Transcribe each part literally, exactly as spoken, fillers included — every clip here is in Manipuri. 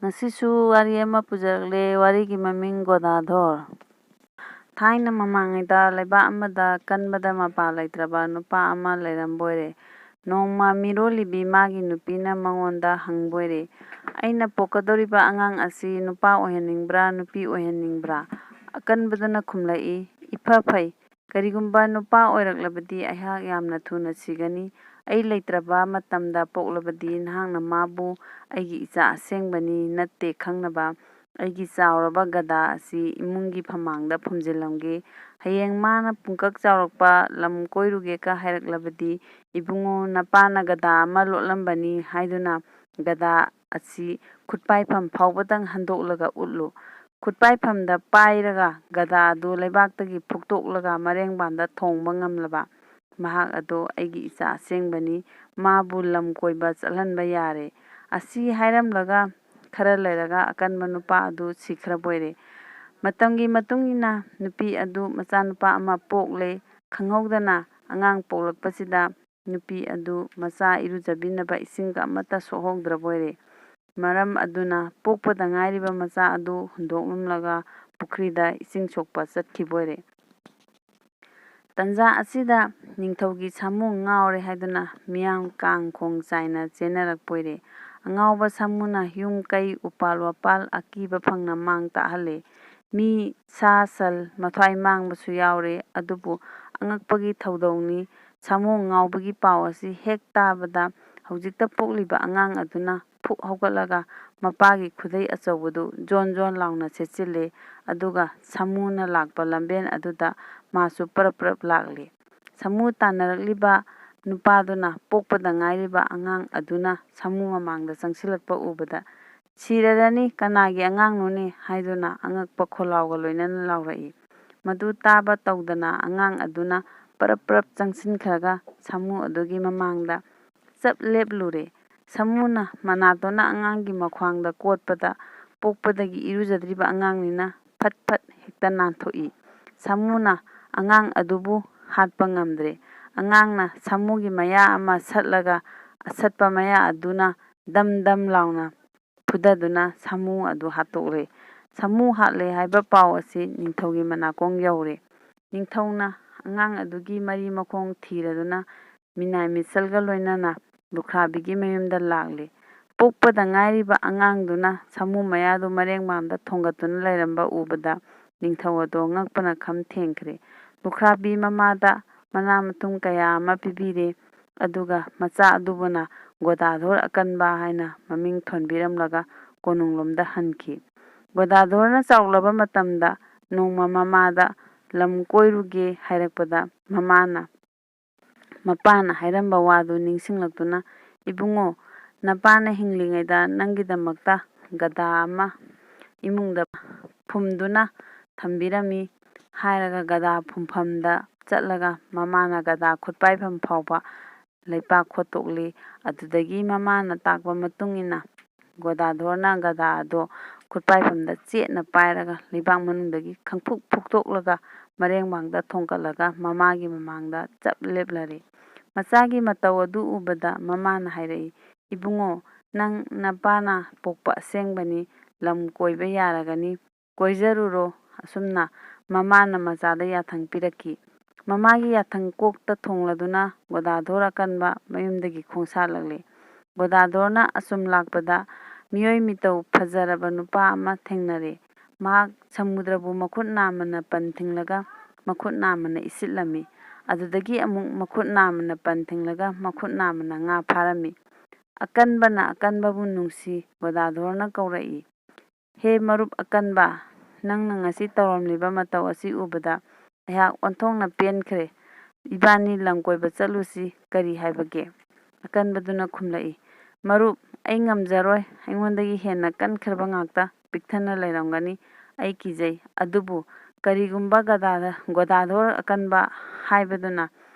ꯉꯁꯤꯁꯨ ꯋꯥꯔꯤ ꯑꯃ ꯄꯨꯖꯔꯛꯂꯦ꯫ ꯋꯥꯔꯤꯒꯤ ꯃꯃꯤꯡ ꯒꯣꯗꯥꯙꯣꯔ꯫ ꯊꯥꯏꯅ ꯃꯃꯥꯡꯉꯩꯗ ꯂꯩꯕꯥꯛ ꯑꯃꯗ ꯀꯟꯕꯗ ꯃꯄꯥ ꯂꯩꯇ꯭ꯔꯕ ꯅꯨꯄꯥ ꯑꯃ ꯂꯩꯔꯝꯕꯣꯏꯔꯦ꯫ ꯅꯣꯡꯃ ꯃꯤꯔꯣꯜꯂꯤꯕꯤ ꯃꯥꯒꯤ ꯅꯨꯄꯤꯅ ꯃꯉꯣꯟꯗ ꯍꯪꯕꯣꯏꯔꯦ, "ꯑꯩꯅ ꯄꯣꯛꯀꯗꯧꯔꯤꯕ ꯑꯉꯥꯡ ꯑꯁꯤ ꯅꯨꯄꯥ ꯑꯣꯏꯍꯟꯅꯤꯡꯕ꯭ꯔꯥ, ꯅꯨꯄꯤ ꯑꯣꯏꯍꯟꯅꯤꯡꯕ꯭ꯔꯥ?" ꯑꯀꯟꯕꯗꯨꯅ ꯈꯨꯝꯂꯛꯏ, "ꯏꯐ ꯐꯩ꯫ ꯀꯔꯤꯒꯨꯝꯕ ꯅꯨꯄꯥ ꯑꯣꯏꯔꯛꯂꯕꯗꯤ ꯑꯩꯍꯥꯛ ꯌꯥꯝꯅ ꯊꯨꯅ ꯁꯤꯒꯅꯤ꯫ ꯑꯩ ꯂꯩꯇ꯭ꯔꯕ ꯃꯇꯝꯗ ꯄꯣꯛꯂꯕꯗꯤ ꯅꯍꯥꯛꯅ ꯃꯥꯕꯨ ꯑꯩꯒꯤ ꯏꯆꯥ ꯑꯁꯦꯡꯕꯅꯤ ꯅꯠꯇꯦ ꯈꯪꯅꯕ ꯑꯩꯒꯤ ꯆꯥꯎꯔꯕ ꯒꯗꯥ ꯑꯁꯤ ꯏꯃꯨꯡꯒꯤ ꯐꯃꯥꯡꯗ ꯐꯨꯝꯖꯤꯜꯂꯝꯒꯦ꯫ ꯍꯌꯦꯡ ꯃꯥꯅ ꯄꯨꯡꯀꯛ ꯆꯥꯎꯔꯛꯄ ꯂꯝ ꯀꯣꯏꯔꯨꯒꯦꯀ ꯍꯥꯏꯔꯛꯂꯕꯗꯤ, ꯏꯕꯨꯡꯉꯣ, ꯅꯄꯥꯅ ꯒꯗꯥ ꯑꯃ ꯂꯣꯠꯂꯝꯕꯅꯤ ꯍꯥꯏꯗꯨꯅ ꯒꯗꯥ ꯑꯁꯤ ꯈꯨꯠꯄꯥꯏꯐꯝ ꯐꯥꯎꯕꯗꯪ ꯍꯟꯗꯣꯛꯂꯒ ꯎꯠꯂꯨ꯫ ꯈꯨꯠꯄꯥꯏꯐꯝꯗ ꯄꯥꯏꯔꯒ ꯒꯗꯥ ꯑꯗꯨ ꯂꯩꯕꯥꯛꯇꯒꯤ ꯐꯨꯛꯇꯣꯛꯂꯒ ꯃꯔꯦꯡꯕꯥꯟꯗ ꯊꯣꯡꯕ ꯉꯝꯂꯕ ꯃꯍꯥꯛ ꯑꯗꯣ ꯑꯩꯒꯤ ꯏꯆꯥ ꯑꯁꯦꯡꯕꯅꯤ, ꯃꯥꯕꯨ ꯂꯝ ꯀꯣꯏꯕ ꯆꯠꯍꯟꯕ ꯌꯥꯔꯦ꯫" ꯑꯁꯤ ꯍꯥꯏꯔꯝꯂꯒ ꯈꯔ ꯂꯩꯔꯒ ꯑꯀꯟꯕ ꯅꯨꯄꯥ ꯑꯗꯨ ꯁꯤꯈ꯭ꯔꯕꯣꯏꯔꯦ꯫ ꯃꯇꯝꯒꯤ ꯃꯇꯨꯡ ꯏꯟꯅ ꯅꯨꯄꯤ ꯑꯗꯨ ꯃꯆꯥꯅꯨꯄꯥ ꯑꯃ ꯄꯣꯛꯂꯦ꯫ ꯈꯪꯍꯧꯗꯅ ꯑꯉꯥꯡ ꯄꯣꯛꯂꯛꯄꯁꯤꯗ ꯅꯨꯄꯤ ꯑꯗꯨ ꯃꯆꯥ ꯏꯔꯨꯖꯕꯤꯅꯕ ꯏꯁꯤꯡꯒ ꯑꯃꯠꯇ ꯁꯣꯛꯍꯧꯗ꯭ꯔꯕꯣꯏꯔꯦ꯫ ꯃꯔꯝ ꯑꯗꯨꯅ ꯄꯣꯛꯄꯗ ꯉꯥꯏꯔꯤꯕ ꯃꯆꯥ ꯑꯗꯨ ꯍꯨꯟꯗꯣꯛꯂꯝꯂꯒ ꯄꯨꯈ꯭ꯔꯤꯗ ꯏꯁꯤꯡ ꯁꯣꯛꯄ ꯆꯠꯈꯤꯕꯣꯏꯔꯦ꯫ ꯇꯟꯖꯥ ꯑꯁꯤꯗ ꯅꯤꯡꯊꯧꯒꯤ ꯁꯥꯃꯨ ꯉꯥꯎꯔꯦ ꯍꯥꯏꯗꯨꯅ ꯃꯤꯌꯥꯝ ꯀꯥꯡ ꯈꯣꯡ ꯆꯥꯏꯅ ꯆꯦꯟꯅꯔꯛꯄꯣꯏꯔꯦ꯫ ꯑꯉꯥꯎꯕ ꯁꯥꯃꯨꯅ ꯌꯨꯝ ꯀꯩ ꯎꯄꯥꯜ ꯋꯥꯄꯥꯜ ꯑꯀꯤꯕ ꯐꯪꯅ ꯃꯥꯡ ꯇꯥꯛꯍꯜꯂꯦ꯫ ꯃꯤ, ꯁꯥ ꯁꯟ ꯃꯊ꯭ꯋꯥꯏ ꯃꯥꯡꯕꯁꯨ ꯌꯥꯎꯔꯦ꯫ ꯑꯗꯨꯕꯨ ꯑꯉꯛꯄꯒꯤ ꯊꯧꯗꯣꯛꯅꯤ, ꯁꯥꯃꯨ ꯉꯥꯎꯕꯒꯤ ꯄꯥꯎ ꯑꯁꯤ ꯍꯦꯛ ꯇꯥꯕꯗ ꯍꯧꯖꯤꯛꯇ ꯄꯣꯛꯂꯤꯕ ꯑꯉꯥꯡ ꯑꯗꯨꯅ ꯐꯨꯛ ꯍꯧꯒꯠꯂꯒ ꯃꯄꯥꯒꯤ ꯈꯨꯗꯩ ꯑꯆꯧꯕꯗꯨ ꯖꯣꯟ ꯖꯣꯟ ꯂꯥꯎꯅ ꯁꯦꯠꯆꯤꯜꯂꯦ꯫ ꯑꯗꯨꯒ ꯁꯥꯃꯨꯅ ꯂꯥꯛꯄ ꯂꯝꯕꯦꯟ ꯑꯗꯨꯗ ꯃꯥꯁꯨ ꯄꯔꯞ ꯄꯔꯞ ꯂꯥꯛꯂꯦ꯫ ꯁꯥꯃꯨ ꯇꯥꯟꯅꯔꯛꯂꯤꯕ ꯅꯨꯄꯥꯗꯨꯅ ꯄꯣꯛꯄꯗ ꯉꯥꯏꯔꯤꯕ ꯑꯉꯥꯡ ꯑꯗꯨꯅ ꯁꯥꯃꯨ ꯃꯃꯥꯡꯗ ꯆꯪꯁꯤꯜꯂꯛꯄ ꯎꯕꯗ, "ꯁꯤꯔꯔꯅꯤ, ꯀꯅꯥꯒꯤ ꯑꯉꯥꯡꯅꯣꯅꯦ?" ꯍꯥꯏꯗꯨꯅ ꯑꯉꯛꯄ ꯈꯣꯜꯂꯥꯎꯒ ꯂꯣꯏꯅꯅ ꯂꯥꯎꯔꯛꯏ꯫ ꯃꯗꯨ ꯇꯥꯕ ꯇꯧꯗꯅ ꯑꯉꯥꯡ ꯑꯗꯨꯅ ꯄꯔꯞ ꯄꯔꯞ ꯆꯪꯁꯤꯟꯈ꯭ꯔꯒ ꯁꯥꯃꯨ ꯑꯗꯨꯒꯤ ꯃꯃꯥꯡꯗ ꯆꯞ ꯂꯦꯞꯂꯨꯔꯦ꯫ ꯁꯥꯃꯨꯅ ꯃꯅꯥꯇꯣꯟꯅ ꯑꯉꯥꯡꯒꯤ ꯃꯈ꯭ꯋꯥꯡꯗ ꯀꯣꯠꯄꯗ, ꯄꯣꯛꯄꯗꯒꯤ ꯏꯔꯨꯖꯗ꯭ꯔꯤꯕ ꯑꯉꯥꯡꯅꯤꯅ ꯐꯠ ꯐꯠ ꯍꯦꯛꯇ ꯅꯥꯟꯊꯣꯛꯏ꯫ ꯁꯥꯃꯨꯅ ꯑꯉꯥꯡ ꯑꯗꯨꯕꯨ ꯍꯥꯠꯄ ꯉꯝꯗ꯭ꯔꯦ꯫ ꯑꯉꯥꯡꯅ ꯁꯥꯃꯨꯒꯤ ꯃꯌꯥ ꯑꯃ ꯁꯠꯂꯒ, ꯑꯁꯠꯄ ꯃꯌꯥ ꯑꯗꯨꯅ ꯗꯝ ꯗꯝ ꯂꯥꯎꯅ ꯐꯨꯗꯗꯨꯅ ꯁꯥꯃꯨ ꯑꯗꯨ ꯍꯥꯠꯇꯣꯛꯂꯦ꯫ ꯁꯥꯃꯨ ꯍꯥꯠꯂꯦ ꯍꯥꯏꯕ ꯄꯥꯎ ꯑꯁꯤ ꯅꯤꯡꯊꯧꯒꯤ ꯃꯅꯥꯀꯣꯡ ꯌꯧꯔꯦ꯫ ꯅꯤꯡꯊꯧꯅ ꯑꯉꯥꯡ ꯑꯗꯨꯒꯤ ꯃꯔꯤ ꯃꯈꯣꯡ ꯊꯤꯔꯗꯨꯅ ꯃꯤꯅꯥꯏ ꯃꯤꯆꯜꯒ ꯂꯣꯏꯅꯅ ꯂꯨꯈ꯭ꯔꯥꯕꯤꯒꯤ ꯃꯌꯨꯝꯗ ꯂꯥꯛꯂꯦ꯫ ꯄꯣꯛꯄꯗ ꯉꯥꯏꯔꯤꯕ ꯑꯉꯥꯡꯗꯨꯅ ꯁꯥꯃꯨ ꯃꯌꯥꯗꯨ ꯃꯔꯦꯡꯕꯥꯡꯗ ꯊꯣꯡꯒꯠꯇꯨꯅ ꯂꯩꯔꯝꯕ ꯎꯕꯗ ꯅꯤꯡꯊꯧ ꯑꯗꯣ ꯉꯛꯄꯅ ꯈꯝ ꯊꯦꯡꯈ꯭ꯔꯦ꯫ ꯂꯨꯈ꯭ꯔꯥꯕꯤ ꯃꯃꯥꯗ ꯃꯅꯥ ꯃꯊꯨꯝ ꯀꯌꯥ ꯑꯃ ꯄꯤꯕꯤꯔꯦ꯫ ꯑꯗꯨꯒ ꯃꯆꯥ ꯑꯗꯨꯕꯨꯅ ꯒꯣꯗꯥꯙꯣꯔ ꯑꯀꯟꯕ ꯍꯥꯏꯅ ꯃꯃꯤꯡ ꯊꯣꯟꯕꯤꯔꯝꯂꯒ ꯀꯣꯅꯨꯡꯂꯣꯝꯗ ꯍꯟꯈꯤ꯫ ꯒꯣꯗꯥꯙꯣꯔꯅ ꯆꯥꯎꯂꯕ ꯃꯇꯝꯗ ꯅꯣꯡꯃ ꯃꯃꯥꯗ ꯂꯝ ꯀꯣꯏꯔꯨꯒꯦ ꯍꯥꯏꯔꯛꯄꯗ ꯃꯃꯥꯅ, ꯃꯄꯥꯅ ꯍꯥꯏꯔꯝꯕ ꯋꯥꯗꯨ ꯅꯤꯡꯁꯤꯡꯂꯛꯇꯨꯅ, "ꯏꯕꯨꯡꯉꯣ, ꯅꯄꯥꯅ ꯍꯤꯡꯂꯤꯉꯩꯗ ꯅꯪꯒꯤꯗꯃꯛꯇ ꯒꯙꯥ ꯑꯃ ꯏꯃꯨꯡꯗ ꯐꯨꯝꯗꯨꯅ ꯊꯝꯕꯤꯔꯝꯃꯤ" ꯍꯥꯏꯔꯒ ꯒꯙꯥ ꯐꯨꯝꯐꯝꯗ ꯆꯠꯂꯒ ꯃꯃꯥꯅ ꯒꯙꯥ ꯈꯨꯠꯄꯥꯏꯐꯝ ꯐꯥꯎꯕ ꯂꯩꯄꯥꯛ ꯈꯣꯠꯇꯣꯛꯂꯤ꯫ ꯑꯗꯨꯗꯒꯤ ꯃꯃꯥꯅ ꯇꯥꯛꯄ ꯃꯇꯨꯡ ꯏꯟꯅ ꯒꯣꯗꯥꯙꯣꯔꯅ ꯒꯙꯥ ꯑꯗꯣ ꯈꯨꯠꯄꯥꯏꯐꯝꯗ ꯆꯦꯠꯅ ꯄꯥꯏꯔꯒ ꯂꯩꯕꯥꯛ ꯃꯅꯨꯡꯗꯒꯤ ꯈꯪꯐꯨꯛ ꯐꯨꯛꯇꯣꯛꯂꯒ ꯃꯔꯦꯡꯕꯥꯡꯗ ꯊꯣꯡꯀꯠꯂꯒ ꯃꯃꯥꯒꯤ ꯃꯃꯥꯡꯗ ꯆꯞ ꯂꯦꯞꯂꯔꯦ꯫ ꯃꯆꯥꯒꯤ ꯃꯇꯧ ꯑꯗꯨ ꯎꯕꯗ ꯃꯃꯥꯅ ꯍꯥꯏꯔꯛꯏ, "ꯏꯕꯨꯡꯉꯣ, ꯅꯪ ꯅꯄꯥꯅ ꯄꯣꯛꯄ ꯑꯁꯦꯡꯕꯅꯤ, ꯂꯝ ꯀꯣꯏꯕ ꯌꯥꯔꯒꯅꯤ, ꯀꯣꯏꯖꯔꯨꯔꯣ꯫" ꯑꯁꯨꯝꯅ ꯃꯃꯥꯅ ꯃꯆꯥꯗ ꯌꯥꯊꯪ ꯄꯤꯔꯛꯈꯤ꯫ ꯃꯃꯥꯒꯤ ꯌꯥꯊꯪ ꯀꯣꯛꯇ ꯊꯣꯡꯂꯗꯨꯅ ꯒꯣꯗꯥꯙꯣꯔ ꯑꯀꯟꯕ ꯃꯌꯨꯝꯗꯒꯤ ꯈꯣꯡꯁꯥꯜꯂꯛꯂꯦ꯫ ꯒꯣꯗꯥꯙꯣꯔꯅ ꯑꯁꯨꯝ ꯂꯥꯛꯄꯗ ꯃꯤꯑꯣꯏ ꯃꯤꯇꯧ ꯐꯖꯔꯕ ꯅꯨꯄꯥ ꯑꯃ ꯊꯦꯡꯅꯔꯦ꯫ ꯃꯍꯥꯛ ꯁꯃꯨꯗ꯭ꯔꯕꯨ ꯃꯈꯨꯠ ꯅꯥꯝꯃꯅ ꯄꯟ ꯊꯤꯡꯂꯒ ꯃꯈꯨꯠ ꯅꯥꯝꯃꯅ ꯏꯁꯤꯠꯂꯝꯃꯤ꯫ ꯑꯗꯨꯗꯒꯤ ꯑꯃꯨꯛ ꯃꯈꯨꯠ ꯅꯥꯝꯃꯅ ꯄꯟ ꯊꯤꯡꯂꯒ ꯃꯈꯨꯠ ꯅꯥꯝꯃꯅ ꯉꯥ ꯐꯥꯔꯝꯃꯤ꯫ ꯑꯀꯟꯕꯅ ꯑꯀꯟꯕꯕꯨ ꯅꯨꯡꯁꯤ ꯒꯣꯗꯥꯙꯣꯔꯅ ꯀꯧꯔꯛꯏ꯫ "ꯍꯦ ꯃꯔꯨꯞ ꯑꯀꯟꯕ, ꯅꯪꯅ ꯉꯁꯤ ꯇꯧꯔꯝꯂꯤꯕ ꯃꯇꯧ ꯑꯁꯤ ꯎꯕꯗ ꯑꯩꯍꯥꯛ ꯑꯣꯟꯊꯣꯛꯅ ꯄꯦꯟꯈ꯭ꯔꯦ꯫ ꯏꯕꯥꯅꯤ ꯂꯝ ꯀꯣꯏꯕ ꯆꯠꯂꯨꯁꯤ, ꯀꯔꯤ ꯍꯥꯏꯕꯒꯦ?" ꯑꯀꯟꯕꯗꯨꯅ ꯈꯨꯝꯂꯛꯏ, "ꯃꯔꯨꯞ, ꯑꯩ ꯉꯝꯖꯔꯣꯏ꯫ ꯑꯩꯉꯣꯟꯗꯒꯤ ꯍꯦꯟꯅ ꯀꯟꯈ꯭ꯔꯕ ꯉꯥꯛꯇ ꯄꯤꯛꯊꯟꯅ ꯂꯩꯔꯝꯒꯅꯤ꯫ ꯑꯩ ꯀꯤꯖꯩ꯫ ꯑꯗꯨꯕꯨ ꯀꯔꯤꯒꯨꯝꯕ ꯒꯗꯥꯗ-, ꯒꯣꯗꯥꯙꯣꯔ ꯑꯀꯟꯕ ꯍꯥꯏꯕꯗꯨꯅ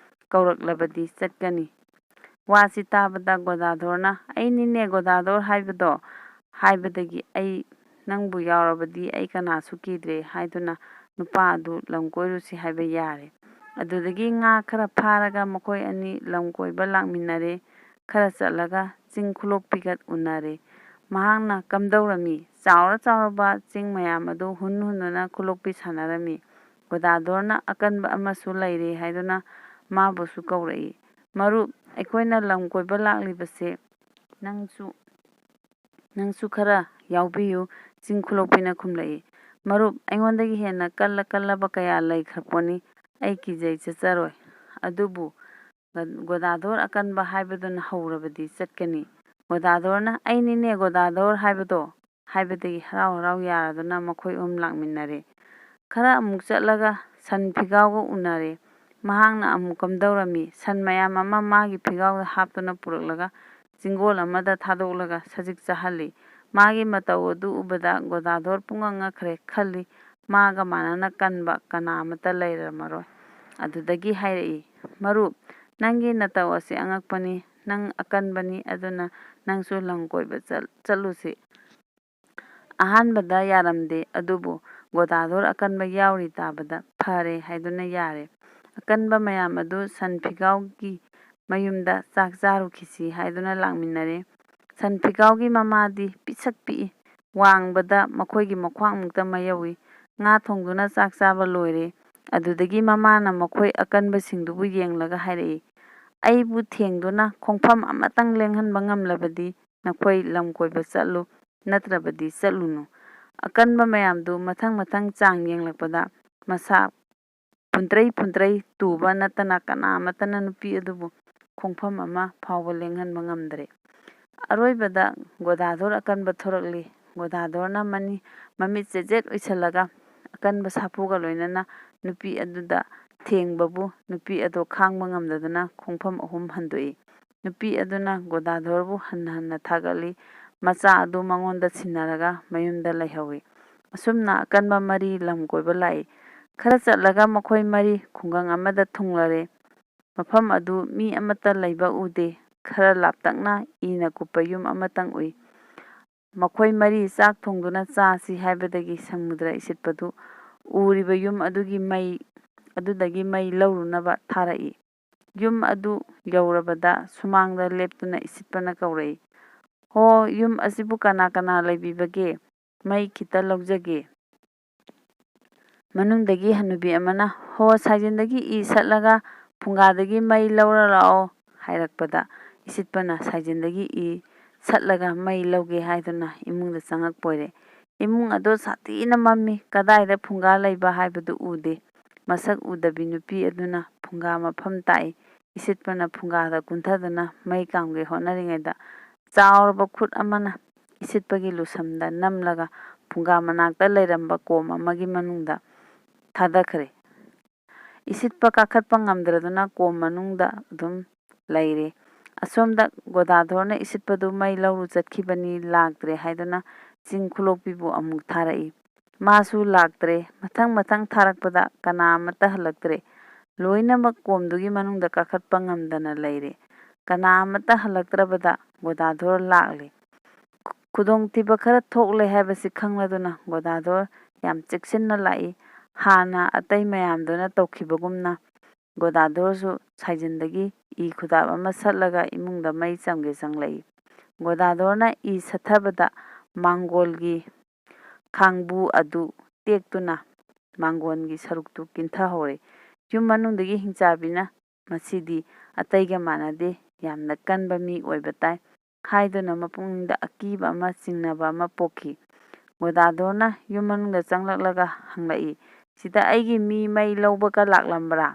ꯀꯧꯔꯛꯂꯕꯗꯤ ꯆꯠꯀꯅꯤ꯫" ꯋꯥꯁꯤ ꯇꯥꯕꯗ ꯒꯣꯗꯥꯙꯣꯔꯅ, "ꯑꯩꯅꯤꯅꯦ ꯒꯣꯗꯥꯙꯣꯔ ꯍꯥꯏꯕꯗꯣ, ꯍꯥꯏꯕꯗꯒꯤ ꯑꯩ ꯅꯪꯕꯨ ꯌꯥꯎꯔꯕꯗꯤ ꯑꯩ ꯀꯅꯥꯁꯨ ꯀꯤꯗ꯭ꯔꯦ" ꯍꯥꯏꯗꯨꯅ ꯅꯨꯄꯥ ꯑꯗꯨ ꯂꯝ ꯀꯣꯏꯔꯨꯁꯤ ꯍꯥꯏꯕ ꯌꯥꯔꯦ꯫ ꯑꯗꯨꯗꯒꯤ ꯉꯥ ꯈꯔ ꯐꯥꯔꯒ ꯃꯈꯣꯏ ꯑꯅꯤ ꯂꯝ ꯀꯣꯏꯕ ꯂꯥꯛꯃꯤꯟꯅꯔꯦ꯫ ꯈꯔ ꯆꯠꯂꯒ ꯆꯤꯡ ꯈꯨꯂꯣꯛꯄꯤꯒ ꯎꯅꯔꯦ꯫ ꯃꯍꯥꯛꯅ ꯀꯝꯗꯧꯔꯝꯃꯤ? ꯆꯥꯎꯔ ꯆꯥꯎꯔꯕ ꯆꯤꯡ ꯃꯌꯥꯝ ꯑꯗꯨ ꯍꯨꯟ ꯍꯨꯟꯗꯨꯅ ꯈꯨꯂꯣꯛꯄꯤ ꯁꯥꯟꯅꯔꯝꯃꯤ꯫ ꯒꯣꯗꯥꯗꯣꯔꯅ ꯑꯀꯟꯕ ꯑꯃꯁꯨ ꯂꯩꯔꯦ ꯍꯥꯏꯗꯨꯅ ꯃꯥꯕꯨꯁꯨ ꯀꯧꯔꯛꯏ꯫ "ꯃꯔꯨꯞ, ꯑꯩꯈꯣꯏꯅ ꯂꯝ ꯀꯣꯏꯕ ꯂꯥꯛꯂꯤꯕꯁꯦ ꯅꯪꯁꯨ, ꯅꯪꯁꯨ ꯈꯔ ꯌꯥꯎꯕꯤꯌꯨ", ꯆꯤꯡ ꯈꯨꯂꯣꯛꯄꯤꯅ ꯈꯨꯝꯂꯛꯏ꯫ "ꯃꯔꯨꯞ, ꯑꯩꯉꯣꯟꯗꯒꯤ ꯍꯦꯟꯅ ꯀꯜꯂ ꯀꯜꯂꯕ ꯀꯌꯥ ꯂꯩꯈ꯭ꯔꯄꯣꯠꯅꯤ, ꯑꯩ ꯀꯤꯖꯩ ꯆꯠꯆꯔꯣꯏ꯫ ꯑꯗꯨꯕꯨ ꯒ-, ꯒꯣꯗꯥꯗꯣꯔ ꯑꯀꯟꯕ ꯍꯥꯏꯕꯗꯨꯅ ꯍꯧꯔꯕꯗꯤ ꯆꯠꯀꯅꯤ"꯫ ꯒꯣꯗꯥꯗꯣꯔꯅ, "ꯑꯩꯅꯤꯅꯦ ꯒꯣꯗꯥꯗꯣꯔ ꯍꯥꯏꯕꯗꯣ" ꯍꯥꯏꯕꯗꯒꯤ ꯍꯔꯥꯎ ꯍꯔꯥꯎ ꯌꯥꯔꯗꯨꯅ ꯃꯈꯣꯏ ꯑꯍꯨꯝ ꯂꯥꯛꯃꯤꯟꯅꯔꯦ꯫ ꯈꯔ ꯑꯃꯨꯛ ꯆꯠꯂꯒ ꯁꯟ ꯐꯤꯒꯥꯎꯒ ꯎꯅꯔꯦ꯫ ꯃꯍꯥꯛꯅ ꯑꯃꯨꯛ ꯀꯝꯗꯧꯔꯝꯃꯤ? ꯁꯟ ꯃꯌꯥꯝ ꯑꯃ ꯃꯥꯒꯤ ꯐꯤꯒꯥꯎꯗ ꯍꯥꯞꯇꯨꯅ ꯄꯨꯔꯛꯂꯒ ꯆꯤꯡꯒꯣꯜ ꯑꯃꯗ ꯊꯥꯗꯣꯛꯂꯒ ꯁꯖꯤꯛ ꯆꯥꯍꯜꯂꯤ꯫ ꯃꯥꯒꯤ ꯃꯇꯧ ꯑꯗꯨ ꯎꯕꯗ ꯒꯣꯗꯥꯗꯣꯔ ꯄꯨꯡꯉꯛ ꯉꯛꯈ꯭ꯔꯦ꯫ ꯈꯜꯂꯤ, "ꯃꯥꯒ ꯃꯥꯟꯅꯅ ꯀꯟꯕ ꯀꯅꯥ ꯑꯃꯠꯇ ꯂꯩꯔꯝꯃꯔꯣꯏ"꯫ ꯑꯗꯨꯗꯒꯤ ꯍꯥꯏꯔꯛꯏ, "ꯃꯔꯨꯞ, ꯅꯪꯒꯤ ꯅꯇꯧ ꯑꯁꯤ ꯑꯉꯛꯄꯅꯤ꯫ ꯅꯪ ꯑꯀꯟꯕꯅꯤ, ꯑꯗꯨꯅ ꯅꯪꯁꯨ ꯂꯝ ꯀꯣꯏꯕ ꯆꯠ-, ꯆꯠꯂꯨꯁꯤ"꯫ ꯑꯍꯥꯟꯕꯗ ꯌꯥꯔꯝꯗꯦ, ꯑꯗꯨꯕꯨ ꯒꯣꯗꯥꯗꯣꯔ ꯑꯀꯟꯕ ꯌꯥꯎꯔꯤ ꯇꯥꯕꯗ ꯐꯔꯦ ꯍꯥꯏꯗꯨꯅ ꯌꯥꯔꯦ꯫ ꯑꯀꯟꯕ ꯃꯌꯥꯝ ꯑꯗꯨ ꯁꯟ ꯐꯤꯒꯥꯎꯒꯤ ꯃꯌꯨꯝꯗ ꯆꯥꯛ ꯆꯥꯔꯨꯈꯤꯁꯤ ꯍꯥꯏꯗꯨꯅ ꯂꯥꯛꯃꯤꯟꯅꯔꯦ꯫ ꯁꯟ ꯐꯤꯒꯥꯎꯒꯤ ꯃꯃꯥꯗꯤ ꯄꯤꯁꯛ ꯄꯤꯛꯏ, ꯋꯥꯡꯕꯗ ꯃꯈꯣꯏꯒꯤ ꯃꯈ꯭ꯋꯥꯡꯃꯨꯛꯇ ꯃꯌꯧꯏ꯫ ꯉꯥ ꯊꯣꯡꯗꯨꯅ ꯆꯥꯛ ꯆꯥꯕ ꯂꯣꯏꯔꯦ꯫ ꯑꯗꯨꯗꯒꯤ ꯃꯃꯥꯅ ꯃꯈꯣꯏ ꯑꯀꯟꯕꯁꯤꯡꯗꯨꯕꯨ ꯌꯦꯡꯂꯒ ꯍꯥꯏꯔꯛꯏ, "ꯑꯩꯕꯨ ꯊꯦꯡꯗꯨꯅ ꯈꯣꯡꯐꯝ ꯑꯃꯇꯪ ꯂꯦꯡꯍꯟꯕ ꯉꯝꯂꯕꯗꯤ ꯅꯈꯣꯏ ꯂꯝ ꯀꯣꯏꯕ ꯆꯠꯂꯨ, ꯅꯠꯇ꯭ꯔꯕꯗꯤ ꯆꯠꯂꯨꯅꯨ"꯫ ꯑꯀꯟꯕ ꯃꯌꯥꯝꯗꯨ ꯃꯊꯪ ꯃꯊꯪ ꯆꯥꯡ ꯌꯦꯡꯂꯛꯄꯗ ꯃꯁꯥ ꯄꯨꯟꯇ꯭ꯔꯩ ꯄꯨꯟꯇ꯭ꯔꯩ ꯇꯨꯕ ꯅꯠꯇꯅ ꯀꯅꯥ ꯑꯃꯠꯇꯅ ꯅꯨꯄꯤ ꯑꯗꯨꯕꯨ ꯈꯣꯡꯐꯝ ꯑꯃ ꯐꯥꯎꯕ ꯂꯦꯡꯍꯟꯕ ꯉꯝꯗ꯭ꯔꯦ꯫ ꯑꯔꯣꯏꯕꯗ ꯒꯣꯗꯥꯗꯣꯔ ꯑꯀꯟꯕ ꯊꯣꯔꯛꯂꯤ꯫ ꯒꯣꯗꯥꯗꯣꯔꯅ ꯃꯅꯤ-, ꯃꯃꯤꯠ ꯆꯦꯖꯦꯠ ꯎꯏꯁꯜꯂꯒ ꯑꯀꯟꯕ ꯁꯥꯐꯨꯒ ꯂꯣꯏꯅꯅ ꯅꯨꯄꯤ ꯑꯗꯨꯗ ꯊꯦꯡꯕꯕꯨ ꯅꯨꯄꯤ ꯑꯗꯣ ꯈꯥꯡꯕ ꯉꯝꯗꯗꯨꯅ ꯈꯣꯡꯐꯝ ꯑꯍꯨꯝ ꯍꯟꯗꯣꯛꯏ꯫ ꯅꯨꯄꯤ ꯑꯗꯨꯅ ꯒꯣꯗꯥꯗꯣꯔꯕꯨ ꯍꯟꯅ ꯍꯟꯅ ꯊꯥꯒꯠꯂꯤ꯫ ꯃꯆꯥ ꯑꯗꯨ ꯃꯉꯣꯟꯗ ꯁꯤꯟꯅꯔꯒ ꯃꯌꯨꯝꯗ ꯂꯩꯍꯧꯏ꯫ ꯑꯁꯨꯝꯅ ꯑꯀꯟꯕ ꯃꯔꯤ ꯂꯝ ꯀꯣꯏꯕ ꯂꯥꯛꯏ꯫ ꯈꯔ ꯆꯠꯂꯒ ꯃꯈꯣꯏ ꯃꯔꯤ ꯈꯨꯡꯒꯪ ꯑꯃꯗ ꯊꯨꯡꯂꯔꯦ꯫ ꯃꯐꯝ ꯑꯗꯨ ꯃꯤ ꯑꯃꯠꯇ ꯂꯩꯕ ꯎꯗꯦ꯫ ꯈꯔ ꯂꯥꯞꯇꯛꯅ ꯏꯅ ꯀꯨꯞꯄ ꯌꯨꯝ ꯑꯃꯇꯪ ꯎꯏ꯫ ꯃꯈꯣꯏ ꯃꯔꯤ ꯆꯥꯛ ꯊꯣꯡꯗꯨꯅ ꯆꯥꯁꯤ ꯍꯥꯏꯕꯗꯒꯤ ꯁꯃꯨꯗ꯭ꯔ ꯏꯁꯤꯠꯄꯗꯨ ꯎꯔꯤꯕ ꯌꯨꯝ ꯑꯗꯨꯒꯤ ꯃꯩ, ꯑꯗꯨꯗꯒꯤ ꯃꯩ ꯂꯧꯔꯨꯅꯕ ꯊꯥꯔꯛꯏ꯫ ꯌꯨꯝ ꯑꯗꯨ ꯌꯧꯔꯕꯗ ꯁꯨꯃꯥꯡꯗ ꯂꯦꯞꯇꯨꯅ ꯏꯁꯤꯠꯄꯅ ꯀꯧꯔꯛꯏ, "ꯍꯣ, ꯌꯨꯝ ꯑꯁꯤꯕꯨ ꯀꯅꯥ ꯀꯅꯥ ꯂꯩꯕꯤꯕꯒꯦ? ꯃꯩ ꯈꯤꯇ ꯂꯧꯖꯒꯦ꯫" ꯃꯅꯨꯡꯗꯒꯤ ꯍꯅꯨꯕꯤ ꯑꯃꯅ, "ꯍꯣ, ꯁꯥꯏꯖꯤꯟꯗꯒꯤ ꯏ ꯁꯠꯂꯒ ꯐꯨꯡꯒꯥꯗꯒꯤ ꯃꯩ ꯂꯧꯔ ꯂꯥꯛꯑꯣ" ꯍꯥꯏꯔꯛꯄꯗ, ꯏꯁꯤꯠꯄꯅ ꯁꯥꯏꯖꯤꯟꯗꯒꯤ ꯏ ꯁꯠꯂꯒ ꯃꯩ ꯂꯧꯒꯦ ꯍꯥꯏꯗꯨꯅ ꯏꯃꯨꯡꯗ ꯆꯪꯉꯛꯄ ꯑꯣꯏꯔꯦ꯫ ꯏꯃꯨꯡ ꯑꯗꯨ ꯁꯥꯊꯤꯅ ꯃꯝꯃꯤ꯫ ꯀꯗꯥꯏꯗ ꯐꯨꯡꯒꯥ ꯂꯩꯕ ꯍꯥꯏꯕꯗꯨ ꯎꯗꯦ꯫ ꯃꯁꯛ ꯎꯗꯕꯤ ꯅꯨꯄꯤ ꯑꯗꯨꯅ ꯐꯨꯡꯒꯥ ꯃꯐꯝ ꯇꯥꯛꯏ꯫ ꯏꯁꯤꯠꯄꯅ ꯐꯨꯡꯒꯥꯗ ꯀꯨꯟꯊꯗꯨꯅ ꯃꯩ ꯀꯥꯝꯒꯦ ꯍꯣꯠꯅꯔꯤꯉꯩꯗ, ꯆꯥꯎꯔꯕ ꯈꯨꯠ ꯑꯃꯅ ꯏꯁꯤꯠꯄꯒꯤ ꯂꯨꯁꯝꯗ ꯅꯝꯂꯒ ꯐꯨꯡꯒꯥ ꯃꯅꯥꯛꯇ ꯂꯩꯔꯝꯕ ꯀꯣꯝ ꯑꯃꯒꯤ ꯃꯅꯨꯡꯗ ꯊꯥꯗꯈ꯭ꯔꯦ꯫ ꯏꯁꯤꯠꯄ ꯀꯥꯈꯠꯄ ꯉꯝꯗ꯭ꯔꯗꯨꯅ ꯀꯣꯝ ꯃꯅꯨꯡꯗ ꯑꯗꯨꯝ ꯂꯩꯔꯦ꯫ ꯑꯁꯣꯝꯗ ꯒꯣꯗꯥꯙꯣꯔꯅ ꯏꯁꯤꯠꯄꯗꯨ ꯃꯩ ꯂꯧꯔꯨ ꯆꯠꯈꯤꯕꯅꯤ, ꯂꯥꯛꯇ꯭ꯔꯦ ꯍꯥꯏꯗꯨꯅ ꯆꯤꯡ ꯈꯨꯂꯣꯛꯄꯤꯕꯨ ꯑꯃꯨꯛ ꯊꯥꯔꯛꯏ꯫ ꯃꯥꯁꯨ ꯂꯥꯛꯇ꯭ꯔꯦ꯫ ꯃꯊꯪ ꯃꯊꯪ ꯊꯥꯔꯛꯄꯗ ꯀꯅꯥ ꯑꯃꯠꯇ ꯍꯜꯂꯛꯇ꯭ꯔꯦ꯫ ꯂꯣꯏꯅꯃꯛ ꯀꯣꯝꯗꯨꯒꯤ ꯃꯅꯨꯡꯗ ꯀꯥꯈꯠꯄ ꯉꯝꯗꯅ ꯂꯩꯔꯦ꯫ ꯀꯅꯥ ꯑꯃꯠꯇ ꯍꯜꯂꯛꯇ꯭ꯔꯕꯗ ꯒꯣꯗꯥꯙꯣꯔ ꯂꯥꯛꯂꯦ꯫ ꯈꯨꯗꯣꯡꯊꯤꯕ ꯈꯔ ꯊꯣꯛꯂꯦ ꯍꯥꯏꯕꯁꯤ ꯈꯪꯂꯗꯨꯅ ꯒꯣꯗꯥꯙꯣꯔ ꯌꯥꯝ ꯆꯦꯛꯁꯤꯟꯅ ꯂꯥꯛꯏ꯫ ꯍꯥꯟꯅ ꯑꯇꯩ ꯃꯌꯥꯝꯗꯨꯅ ꯇꯧꯈꯤꯕꯒꯨꯝꯅ ꯒꯣꯗꯥꯙꯣꯔꯁꯨ ꯁꯥꯏꯖꯤꯟꯗꯒꯤ ꯏ ꯈꯨꯗꯥꯞ ꯑꯃ ꯁꯠꯂꯒ ꯏꯃꯨꯡꯗ ꯃꯩ ꯆꯝꯒꯦ ꯆꯪꯂꯛꯏ꯫ ꯒꯣꯗꯥꯙꯣꯔꯅ ꯏ ꯁꯠꯊꯕꯗ ꯃꯥꯡꯒꯣꯜꯒꯤ ꯈꯥꯡꯕꯨ ꯑꯗꯨ ꯇꯦꯛꯇꯨꯅ ꯃꯥꯡꯒꯣꯟꯒꯤ ꯁꯔꯨꯛꯇꯨ ꯀꯤꯟꯊꯍꯧꯔꯦ꯫ ꯌꯨꯝ ꯃꯅꯨꯡꯗꯒꯤ ꯍꯤꯡꯆꯥꯕꯤꯅ, "ꯃꯁꯤꯗꯤ ꯑꯇꯩꯒ ꯃꯥꯟꯅꯗꯦ, ꯌꯥꯝꯅ ꯀꯟꯕ ꯃꯤ ꯑꯣꯏꯕ ꯇꯥꯏ" ꯍꯥꯏꯗꯨꯅ ꯃꯄꯨꯛꯅꯤꯡꯗ ꯑꯀꯤꯕ ꯑꯃ, ꯆꯤꯡꯅꯕ ꯑꯃ ꯄꯣꯛꯈꯤ꯫ ꯒꯣꯗꯥꯙꯣꯔꯅ ꯌꯨꯝ ꯃꯅꯨꯡꯗ ꯆꯪꯂꯛꯂꯒ ꯍꯪꯂꯛꯏ, "ꯁꯤꯗ ꯑꯩꯒꯤ ꯃꯤ ꯃꯩ ꯂꯧꯕꯒ ꯂꯥꯛꯂꯝꯕ꯭ꯔꯥ?"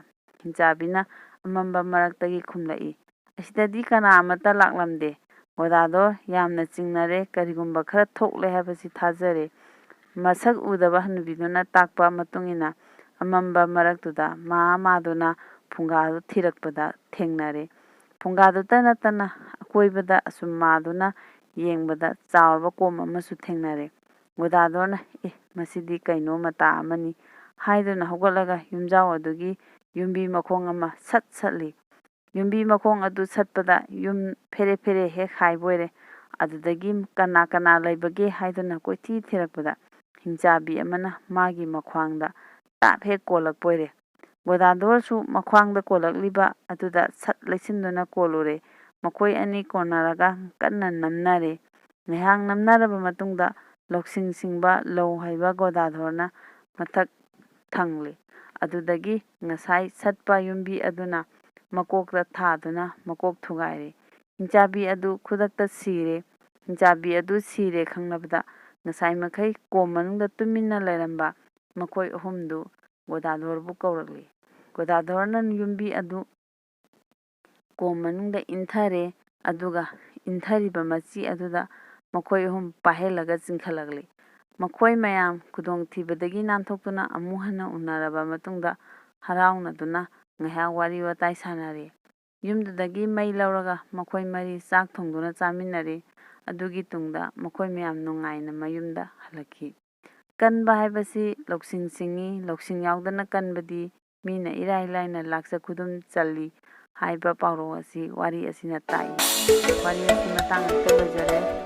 ꯍꯤꯡꯆꯥꯕꯤꯅ ꯑꯃꯝꯕ ꯃꯔꯛꯇꯒꯤ ꯈꯨꯝꯂꯛꯏ, "ꯑꯁꯤꯗꯗꯤ ꯀꯅꯥ ꯑꯃꯠꯇ ꯂꯥꯛꯂꯝꯗꯦ꯫ ꯒꯣꯗꯥꯙꯣꯔ, ꯌꯥꯝꯅ ꯆꯤꯡꯅꯔꯦ, ꯀꯔꯤꯒꯨꯝꯕ ꯈꯔ ꯊꯣꯛꯂꯦ ꯍꯥꯏꯕꯁꯤ ꯊꯥꯖꯔꯦ"꯫ ꯃꯁꯛ ꯎꯗꯕ ꯍꯅꯨꯕꯤꯗꯨꯅ ꯇꯥꯛꯄ ꯃꯇꯨꯡ ꯏꯟꯅ, ꯑꯃꯝꯕ ꯃꯔꯛꯇꯨꯗ ꯃꯥ ꯃꯥꯗꯨꯅ ꯐꯨꯡꯒꯥꯗꯨ ꯊꯤꯔꯛꯄꯗ ꯊꯦꯡꯅꯔꯦ꯫ ꯐꯨꯡꯒꯥꯗꯨꯇ ꯅꯠꯇꯅ ꯑꯀꯣꯏꯕꯗ ꯑꯁꯨꯝ ꯃꯥꯗꯨꯅ ꯌꯦꯡꯕꯗ ꯆꯥꯎꯔꯕ ꯀꯣꯝ ꯑꯃꯁꯨ ꯊꯦꯡꯅꯔꯦ꯫ ꯒꯣꯗꯥꯙꯣꯔꯅ, "ꯑꯦ, ꯃꯁꯤꯗꯤ ꯀꯩꯅꯣ ꯃꯇꯥ ꯑꯃꯅꯤ" ꯍꯥꯏꯗꯨꯅ ꯍꯧꯒꯠꯂꯒ ꯌꯨꯝꯖꯥꯎ ꯑꯗꯨꯒꯤ ꯌꯨꯝꯕꯤ ꯃꯈꯣꯡ ꯑꯃ ꯁꯠ ꯁꯠꯂꯤ꯫ ꯌꯨꯝꯕꯤ ꯃꯈꯣꯡ ꯑꯗꯨ ꯁꯠꯄꯗ ꯌꯨꯝ ꯐꯦꯔꯦ ꯐꯦꯔꯦ ꯍꯦꯛ ꯍꯥꯏꯕ ꯑꯣꯏꯔꯦ꯫ ꯑꯗꯨꯗꯒꯤ ꯀꯅꯥ ꯀꯅꯥ ꯂꯩꯕꯒꯦ ꯍꯥꯏꯗꯨꯅ ꯀꯣꯏꯊꯤ ꯊꯤꯔꯛꯄꯗ, ꯍꯤꯡꯆꯥꯕꯤ ꯑꯃꯅ ꯃꯥꯒꯤ ꯃꯈ꯭ꯋꯥꯡꯗ ꯇꯥꯞ ꯍꯦꯛ ꯀꯣꯜꯂꯛꯄ ꯑꯣꯏꯔꯦ꯫ ꯒꯣꯗꯥꯙꯣꯔꯁꯨ ꯃꯈ꯭ꯋꯥꯡꯗ ꯀꯣꯜꯂꯛꯂꯤꯕ ꯑꯗꯨꯗ ꯁꯠ ꯂꯩꯁꯤꯟꯗꯨꯅ ꯀꯣꯜꯂꯨꯔꯦ꯫ ꯃꯈꯣꯏ ꯑꯅꯤ ꯀꯣꯟꯅꯔꯒ ꯀꯟꯅ ꯅꯝꯅꯔꯦ꯫ ꯉꯥꯏꯍꯥꯛ ꯅꯝꯅꯔꯕ ꯃꯇꯨꯡꯗ ꯂꯧꯁꯤꯡ ꯁꯤꯡꯕ ꯂꯧ ꯍꯩꯕ ꯒꯣꯗꯥꯙꯣꯔꯅ ꯃꯊꯛ ꯊꯪꯂꯦ꯫ ꯑꯗꯨꯗꯒꯤ ꯉꯁꯥꯏ ꯁꯠꯄ ꯌꯨꯝꯕꯤ ꯑꯗꯨꯅ ꯃꯀꯣꯛꯇ ꯊꯥꯗꯨꯅ ꯃꯀꯣꯛ ꯊꯨꯒꯥꯏꯔꯦ꯫ ꯍꯤꯡꯆꯥꯕꯤ ꯑꯗꯨ ꯈꯨꯗꯛꯇ ꯁꯤꯔꯦ꯫ ꯍꯤꯡꯆꯥꯕꯤ ꯑꯗꯨ ꯁꯤꯔꯦ ꯈꯪꯂꯕꯗ ꯉꯁꯥꯏ ꯃꯈꯩ ꯀꯣꯝ ꯃꯅꯨꯡꯗ ꯇꯨꯃꯤꯟꯅ ꯂꯩꯔꯝꯕ ꯃꯈꯣꯏ ꯑꯍꯨꯝꯗꯨ ꯒꯣꯗꯥꯙꯣꯔꯕꯨ ꯀꯧꯔꯛꯂꯤ꯫ ꯒꯣꯗꯥꯙꯣꯔꯅ ꯌꯨꯝꯕꯤ ꯑꯗꯨ ꯀꯣꯝ ꯃꯅꯨꯡꯗ ꯏꯟꯊꯔꯦ, ꯑꯗꯨꯒ ꯏꯟꯊꯔꯤꯕ ꯃꯆꯤ ꯑꯗꯨꯗ ꯃꯈꯣꯏ ꯑꯍꯨꯝ ꯄꯥꯏꯍꯜꯂꯒ ꯆꯤꯡꯈꯠꯂꯛꯂꯤ꯫ ꯃꯈꯣꯏ ꯃꯌꯥꯝ ꯈꯨꯗꯣꯡꯊꯤꯕꯗꯒꯤ ꯅꯥꯟꯊꯣꯛꯇꯨꯅ ꯑꯃꯨꯛ ꯍꯟꯅ ꯎꯅꯔꯕ ꯃꯇꯨꯡꯗ ꯍꯔꯥꯎꯅꯗꯨꯅ ꯉꯥꯏꯍꯥꯛ ꯋꯥꯔꯤ ꯋꯥꯇꯥꯏ ꯁꯥꯟꯅꯔꯦ꯫ ꯌꯨꯝꯗꯨꯗꯒꯤ ꯃꯩ ꯂꯧꯔꯒ ꯃꯈꯣꯏ ꯃꯔꯤ ꯆꯥꯛ ꯊꯣꯡꯗꯨꯅ ꯆꯥꯃꯤꯟꯅꯔꯦ꯫ ꯑꯗꯨꯒꯤ ꯇꯨꯡꯗ ꯃꯈꯣꯏ ꯃꯌꯥꯝ ꯅꯨꯡꯉꯥꯏꯅ ꯃꯌꯨꯝꯗ ꯍꯜꯂꯛꯈꯤ꯫ ꯀꯟꯕ ꯍꯥꯏꯕꯁꯤ ꯂꯧꯁꯤꯡ ꯁꯤꯡꯏ, ꯂꯧꯁꯤꯡ ꯌꯥꯎꯗꯅ ꯀꯟꯕꯗꯤ ꯃꯤꯅ ꯏꯔꯥꯏ ꯂꯥꯏꯅ ꯂꯥꯛꯆ ꯈꯨꯗꯨꯝ ꯆꯜꯂꯤ ꯍꯥꯏꯕ ꯄꯥꯎꯔꯧ ꯑꯁꯤ ꯋꯥꯔꯤ ꯑꯁꯤꯅ ꯇꯥꯛꯏ꯫ ꯋꯥꯔꯤ ꯑꯁꯤ ꯃꯇꯥꯡ ꯑꯁꯤꯗ ꯂꯣꯏꯖꯔꯦ꯫